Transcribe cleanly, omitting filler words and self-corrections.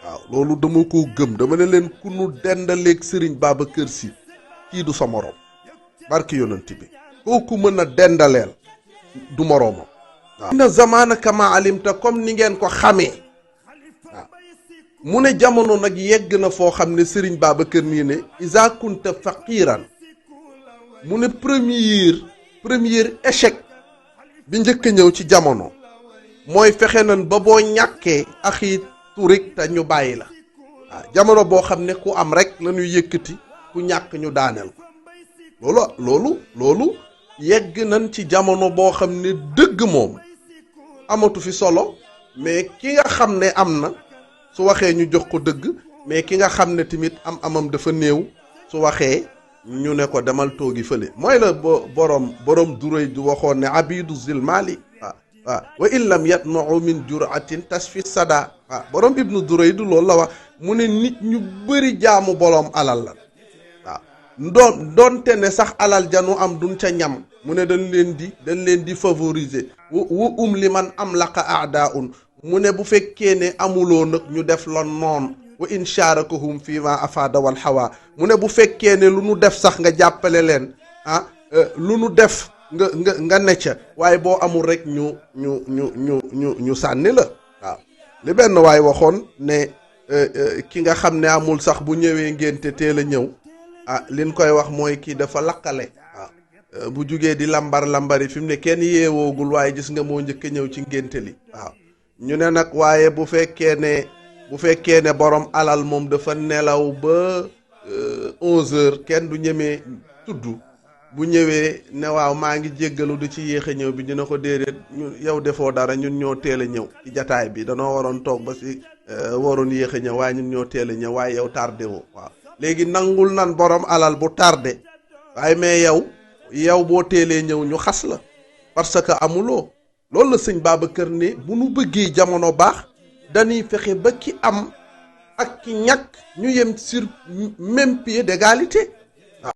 waaw loolu dama ko gëm dama ne leen ku nu dendaleeg Serigne Babacar Sy kii du sa moroom barki yonent bi kooku mën a dendaleel du moroomam waaw inna zamana kama alimta comme ni ngeen ko xamee waaw mu ne jamono nag yegg na foo xam ne Serigne Babacar nii ne iza kunta faqiran mu ne premier échec bi njëkk a ñëw ci jamono mooy fexe nan ba boo ñàkkee axi turik te ñu bàyyi la waaw jamono boo xam ne ku am rek la ñuy yëkkati ku ñàkk ñu daaneel ko loolu yegg nañ ci jamono boo xam ne dëgg moom amatu fi solo mais ki nga xam ne am na su waxee ñu jox ko dëgg mais ki nga xam ne tamit amam dafa néew su waxee ñu ne ko demal toogi fële mooy la borom duray du waxoon ne abidu zilmali waaw wa in lam yatmau min juratin tasfi sada waaw borom ibnu duray du loolu la wax mu ne nit ñu bëri jaamu borom alal la waaw doonte ne sax alal janu am duñ ca ñam mu ne dañ leen di favoriser wu li man am laqa aadaun mu ne bu fekkee ne amuloo nag ñu def la noon wa in sharakahum fi ma afada wal hawa mu ne bu fekkee ne lu nu def sax nga jàppale leen lu nu def nga necca waaye boo amul rek ñu sànni la waaw li benn waay waxoon ne ki nga xam ne amul sax bu ñëwee ngénte teel a ñëw liñ koy wax mooy kii dafa lakkale waaw bu jugee di lambari fi mu ne kenn yeewoogul waaye gis nga moo njëkk a ñëw ci ngénte li waaw ñu ne nag waaye bu fekkee ne borom alal moom dafa nelaw ba 11h kenn du ñemee tudd bu ñëwee ne waaw maa ngi jéggalu di ci yéex a ñëw bi dina ko déedéet yow defoo dara ñun ñoo teel a ñëw ci jataay bi danoo waroon toog ba si waroon yéex a ñëw waaye ñun ñoo teel a ñëw waaye yow tardé woo waaw léegi nangul nan borom alal bu tardé waaye mais yow boo teelee ñëw ñu xas la parce que amuloo loolu la sëñ Babacar ne bu nu bëggee jamono baax dañuy fexe ba ki am ak ki ñàkk ñu yem sur même pied d'égalité